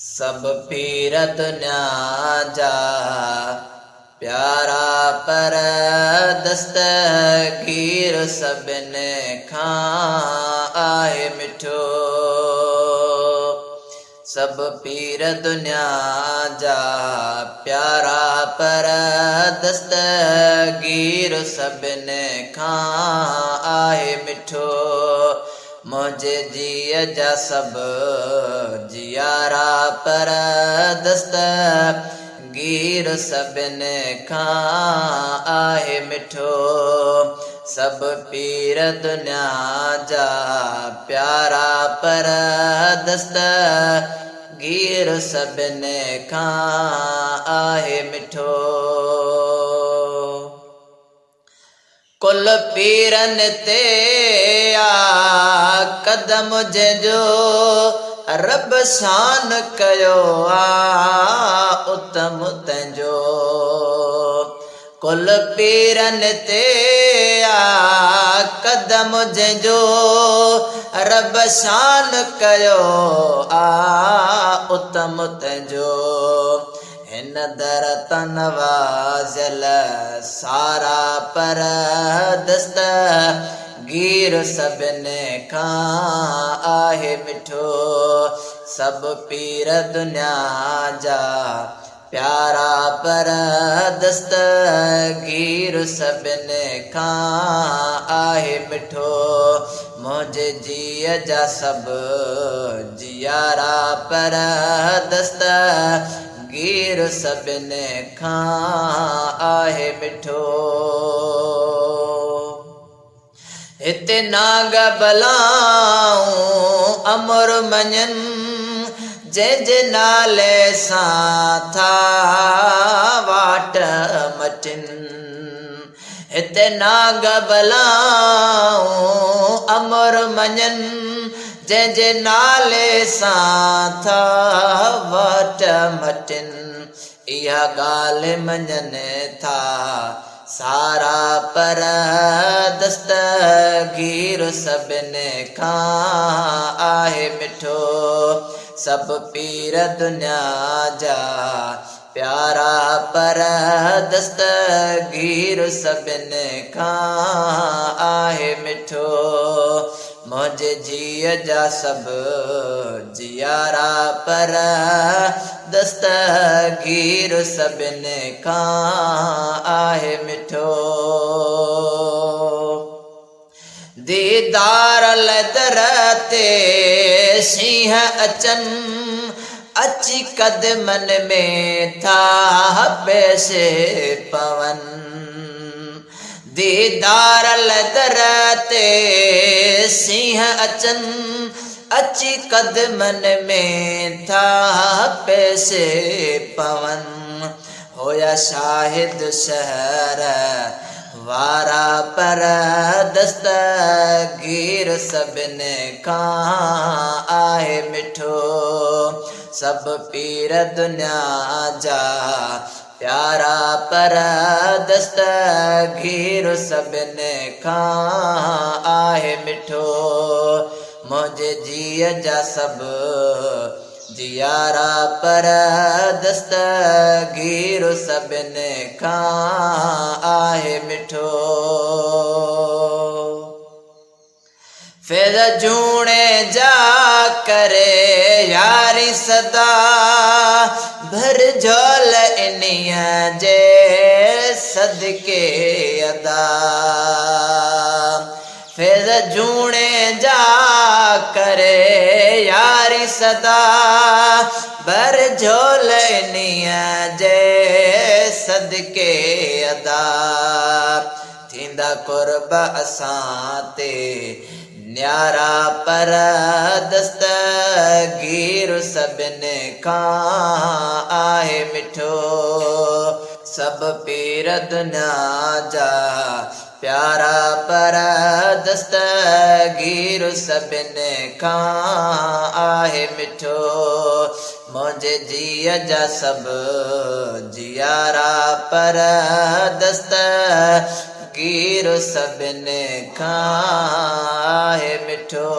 سڀ پير دنيا جا پيارا پر دستگير سڀن کان آهي مٺو. سڀ پير دنيا جا پيارا پر دستگير سڀن کان آهي مٺو. منهنجي جيء جا سڀ جيارا پر دست گير سڀن کان آهي مٺو. سڀ پير دنيا جا پيارا پر دست گير سڀن کان آهي مٺو. ڪل پيرن تي آ قدم جنهن جو رب شان ڪيو آ اتم تنهن جو. ڪل پيرن تي آ قدم جنهن جو رب شان ڪيو آ اتم تنهن جو. هن در تان نوازيل سارا پر دست گير سڀن کان آهي مٺو. سڀ پير دنيا جا پيارا پر دست گير سڀن کان آهي مٺو. منهنجي جيء جا سڀ جيارا پر دست گير سڀن کان آهي مٺو. هتي نانگ بلائون امر مڃن، جنهن جي نالي سان ٿا واٽ مٽن. هتي نانگ بلائون امر مڃن، جنهن جي نالي سان ٿا واٽ مٽن. اها ڳالهه مڃن ٿا سارا پر دستگير سڀن کان آهي مٺو. سڀ پير دنيا جا پيارا پر دستگير سڀن کان آهي مٺو. منهنجي جيء جا سڀ جيارا پر دستگير سڀن کان آهي مٺو. ديدار لئه در تي شينهن اچن، اچي قدمن ۾ ٿا پيش پون. ديدار لئه در تي شينهن اچن، اچي قدمن ۾ ٿا پيش پون. هيا شاهد شهر وارا پر دستگير سڀن کان آهي مٺو. سڀ پير دنيا جا پيارا پر دستگير سڀن کان آهي مٺو. منهنجي جيء جا سڀ جيارا پر دستگير سڀن کان آهي مٺو. فيض جوڻي جا ڪري ياري سدا، ڀر جهول انهيء جي صدقي ادا. فيض جوڻي جا ڪري ياري سدا، ڀر جهول انهيء جي صدقي ادا. ٿيندا قرب اسان تي نيارا پر دستگير سڀن کان آهي مٺو. سڀ پير دنيا جا پيارا پر دستگير سڀن کان آهي مٺو. منهنجي جيء جا سڀ جيارا پر دستگير سڀن کان آهي مٺو.